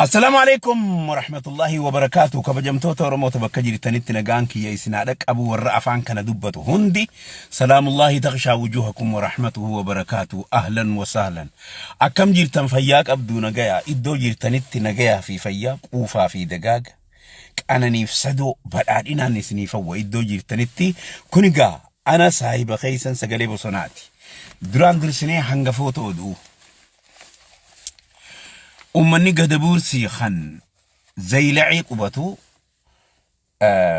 Assalaamu alaikum warahmatullahi wabarakaatu. Kabajamtoota Oromoota bakka jirtanitti nagaan kiyya isin haa dhaqqabu. Warra afaan kana dubbatu hundi, salaamullahi taqshaa wujuhakum warahmatuhu wabarakaatu. Ahlan wa sahlan. Akkam jirtan? Fayyaa qabduu? Nagayaa? Iddoo jirtanitti nagayaa fi fayyaa, quufaa fi dagaaga, qananiif sadoo, badhaadhinaan isiniif hawwa iddoo jirtanitti. Kun egaa ana saahiba keessan Sagalee Bosonaati. Duraan dursinee hangafoota oduu. Uummanni Gadabuursii kan Zaylacii qubatu,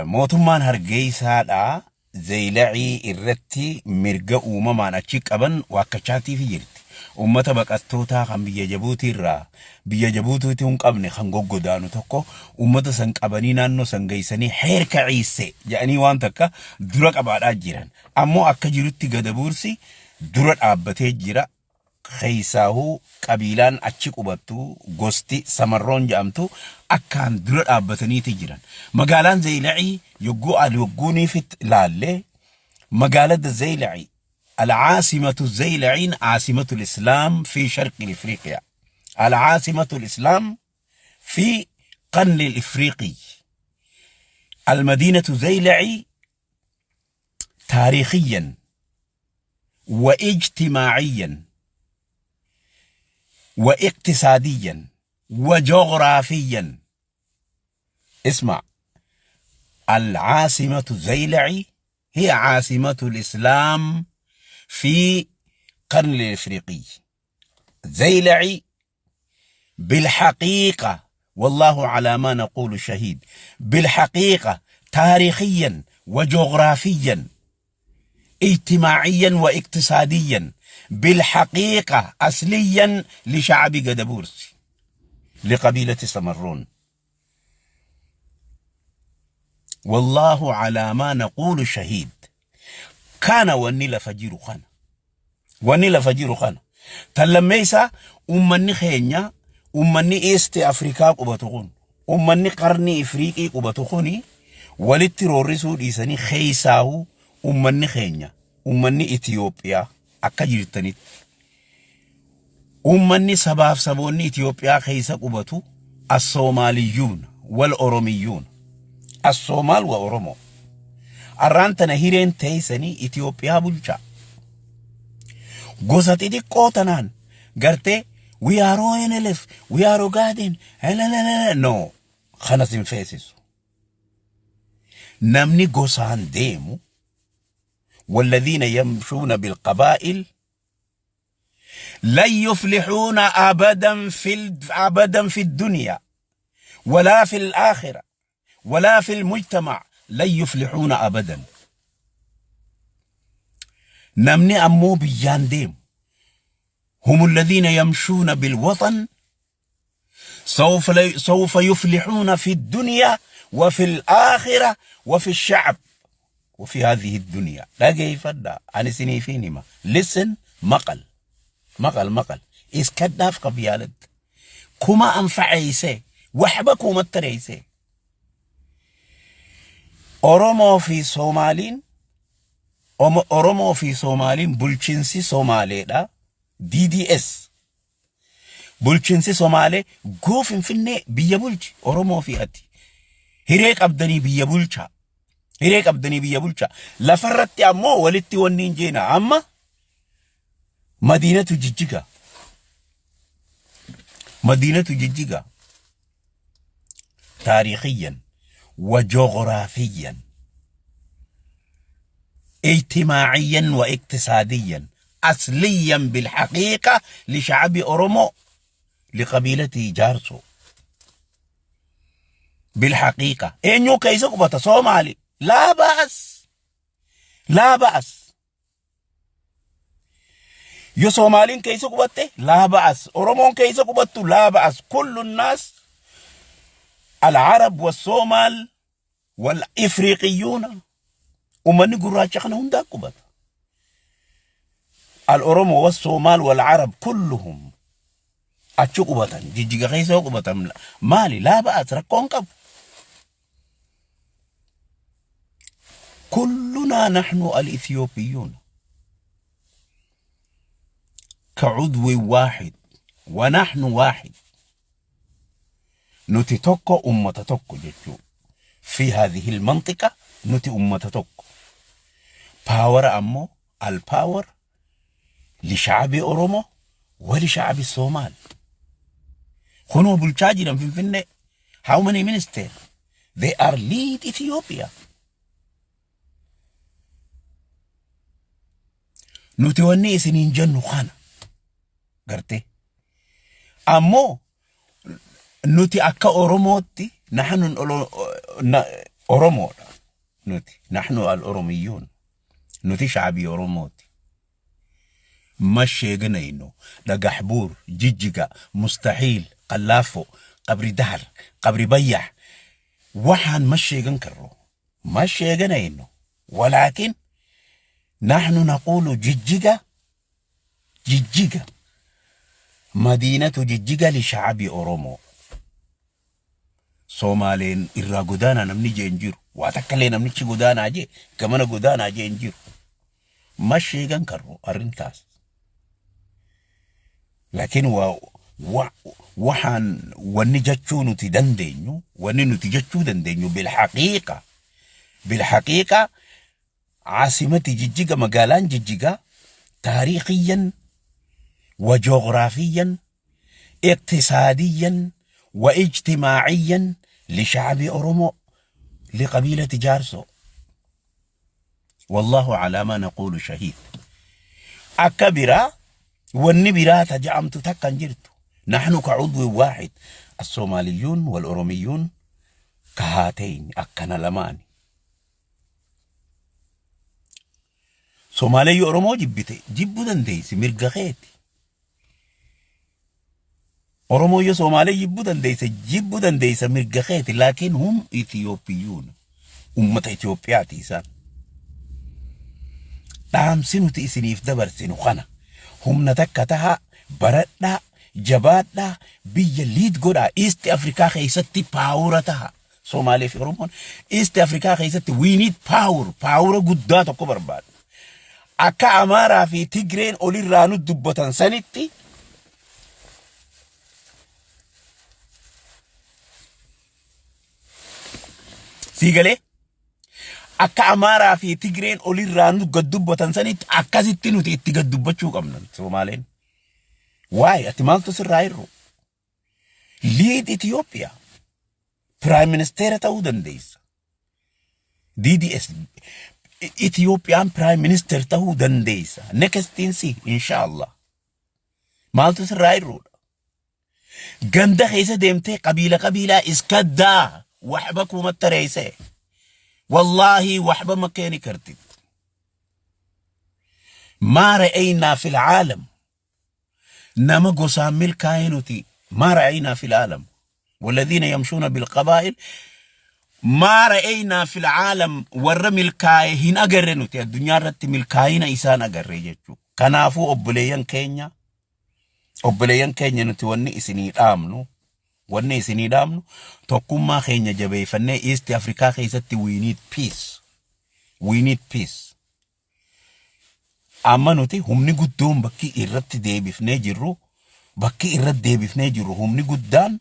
mootummaan Hargeysaadhaa Zaylacii irratti mirga uumamaan achi qaban waakkachaatiifi jirti. Uummata baqattootaa kan biyya Jabuutii irraa biyya Jabuutiitu hin qabne kan goggodaanu tokko, uummata san qabanii naannoo san geessanii heerka ciisse jedhanii waan takka dura qabaadhaa jiran. Ammoo akka jirutti Gadabuursi dura dhaabbatee jira. Keessaahuu qabiilaan achi qubattu, gosti Samarroon jedhamtu, akkaan dura dhaabbataniiti jiran. Magaalaan Zeeylacii yogguu yogguuniifit laalle, magaalada Zeeylacii, alcaasimatu Zeeylaciin caasimatu islaam fi sharqi Ifriqiya. Alcaasimatu islaam fi qarni Ifriqi. Almadiinatu Zeeylacii taariikiyyan واجتماعيا واقتصاديا وجغرافيا. اسمع، العاصمة زيلعي هي عاصمة الإسلام في قرن الإفريقي. زيلعي بالحقيقة، والله على ما نقول شهيد، بالحقيقة تاريخيا وجغرافيا، اجتماعيا واقتصاديا، بالحقيقة أصليا لشعب قدبورس، لقبيلة سمرون، والله على ما نقول شهيد. كان wanni lafa jiru kana. Wanni lafa jiru kana. Tan lammeessaa, ummanni keenya, ummanni East Afrikaa qubatu kun, ummanni qarni Ifriiqii qubatu kuni, walitti roorrisuu dhiisanii, keessaahuu ummanni keenya, ummanni Itiyoophiyaa akka jirtanitti, ummanni sabaaf saboonni Itiyoophiyaa keessa qubatu, as-Soomaaliyyuun wal Oromiyyuun, as-Soomaal wa Oromoo, arraan tana hireen teessanii Itiyoophiyaa bulchaa. Gosa xixiqqoo tanaan gartee we are ONLF, we are Ogaden, no, kanas hin feesisu. Namni gosaan deemu, والذين يمشون بالقبائل لن يفلحون أبدا في الدنيا ولا في الآخرة ولا في المجتمع، لن يفلحون أبدا. Namni ammoo biyyaan deemu، هم الذين يمشون بالوطن، سوف يفلحون في الدنيا وفي الآخرة وفي الشعب وفي هذه الدنيا. Dhaggeeffadhaa, ani isiniifin hima. Listen, maqal maqal maqal iska dhaaf qabyaalad kuma anfacayse, waxba kuma tarayse. Oromoo fi Soomaaliin, Oromoo fi Soomaaliin, bulchiinsi Somaaleedha. DDS bulchiinsi Somaalee goo Finfinnee biyya bulchi. Oromoo fi ati hiree qabdanii biyya bulchaa. Hiree qabdanii biyya bulchaa. Lafarratti ammoo walitti wanni hin jeena. Amma Madiinatu Jijjiga. Madiinatu Jijjiga. تاريخيا وجغرافيا، اجتماعيا واقتصاديا، أصليا بالحقيقة لشعب أورومو، لقبيلة جارسو بالحقيقة. Eenyu keessa qubata? Soomaali، لا بأس، لا بأس. Yoo Soomaaliin keessa qubatte، لا بأس. Oromoon keessa qubattu، لا بأس. كل الناس، العرب والصومال والإفريقيون، ummanni gurraacha kana hundaa qubata. الأورومو والصومال والعرب كلهم achi qubatan. Jijjiga keessa yoo qubatan maali? لا بأس، rakkoon qabu. كلنا نحن الإثيوبيون كعضو واحد ونحن واحد. Nuti tokko ummata tokko jechuu. Fi haadhihi manxiqa nuti ummata tokko. Power ammoo al power lishaabi Oromoo wali shaabi Soomaal. Kunoo bulchaa jiran Finfinnee. How many minister? They are lead Ethiopia. Nuti wanni isiniin jennu kana. Gartee. Ammoo nuti akka Oromootti nahnu Oromoodha. Nuti nahnu al Oromiyyuun. Nuti shaabii Oromooti. Ma sheeganayno Dhagax Buur, Jijjiga, Mustaxiil, Qallaafo, Qabri Dahar, Qabri Bayax. Waxaan ma sheegan karro. Ma sheeganayno. Walaakin nahnu naquulu Jijjiga Jijjiga madiinatu Jijjiga li sha'abi Oromoo. Soomaaleen irraa godaanaa namni jee hin jiru. Waa takka illee namnichi godaanaa jee gamana godaanaa jee hin jiru. Ma sheegan karro arrintaas. Laakiin waa waxaan wanni jechuu nuti dandeenyu wanni nuti jechuu dandeenyu bilhaqiiqa bilhaqiiqa caasimati Jijjiga, magaalaan Jijjigaa taariikiyyan wa joogiraafiyyan iqtisaadiyyan wa ijtimaaciyyan lishacbi Oromoo liqabiilati Jaarsoo. Wallaahu calaa maa naquulu shahiid. Akka biraa wanni biraa ta ja'amtu takka hin jirtu. Nahnu ka cudwi waaxid. Assoomaaliyuun wal Oromiyuun ka haatayni akkana lamaani. Somaalee yoo Oromoo jibbite jibbuu dandeessi mirga keeti. Oromoo yoo Somaalee jibbuu dandeesse jibbuu dandeessa mirga keeti laakiin hum Itiyoophiyuun ummata Itiyoophiyaati isaan. Dhaamsi nuti isiniif dabarsinu kana humna takka tahaa baradhaa jabaadhaa biyya lead godhaa East Afrikaa keessatti power taha. Somaalee fi Oromoon East Afrikaa keessatti we need power, power guddaa tokko barbaada. Akka Amaaraa fi Tigreen olirraa nu dubbatan sanitti sii galee akka Amaaraa fi Tigreen olirraa nu gad dubbatan sanitti akkasitti nuti itti gad dubbachuu qabna Somaaleen. Waa'ee ati maaltu sirraa hir'u? Lead Itoophiyaa. Prime Ministeera ta'uu dandeessa. DDS Itoophiyaan Prime Minister ta'uu dandeessa. Nextinsi inshallah. Maaltu sirraa hir'uudha? Ganda keessa deemtee qabiila qabiilaa iska daa waxba kuma tareeyse. Wallaahi waxba ma keeni kartid. ما رأينا في العالم nama gosaan milkaa'ee nuti ما رأينا في العالم والذين يمشون بالقبائل ما رأينا في العالم warra milkaa'e hin agarre nuti addunyaa irratti milkaa'ina isaan agarre jechuudha. Kanaafuu obboleeyyan keenya nuti wanni isinii dhaamnu tokkummaa keenya jabeeffannee East Afrikaa keessatti we need peace. We need peace. Amma nuti humni guddoon bakki irratti deebifnee jirru humni guddaan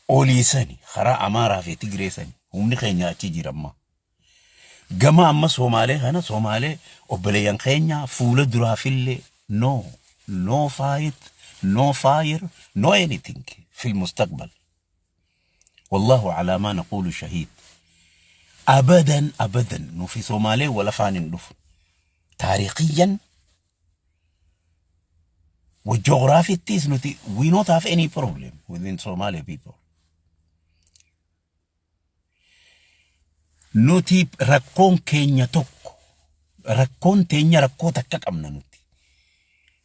olii sani karaa Amaaraa fi Tigree sani humni keenya achi jira amma. Gama amma Somaalee kana Somaalee obboleeyyan keenya fuula duraafillee no, no fight, no fire, no anything في المستقبل. والله على ما نقول شهيد. أبدا أبدا nu fi Somaalee wal afaan hin dhufu. تاريخيا وجغرافيتيس nuti we not have any problem within Somali people. Nuti rakkoon keenya tokko rakkoon teenya rakkoo takka qabna nuti.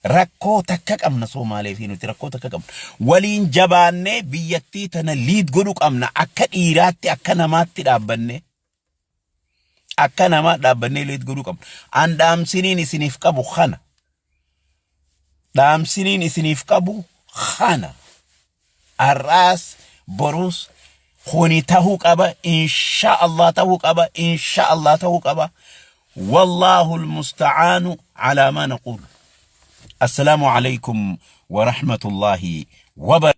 Rakkoo takka qabna Somaalee fi nuti rakkoo takka qabna. Waliin jabaannee biyyattii tana lead godhuu qabna akka dhiiraatti akka namaatti dhaabbannee. Akka namaa dhaabbannee lead godhuu qabna. An dhaamsiniin isiniif qabu kana. Dhaamsiniin isiniif qabu kana. Har'aas boruus kuni tahuu qaba insha Allah tahuu qaba insha Allah tahuu qaba. والله المستعان على ما نقول. السلام عليكم ورحمة الله وبركاته.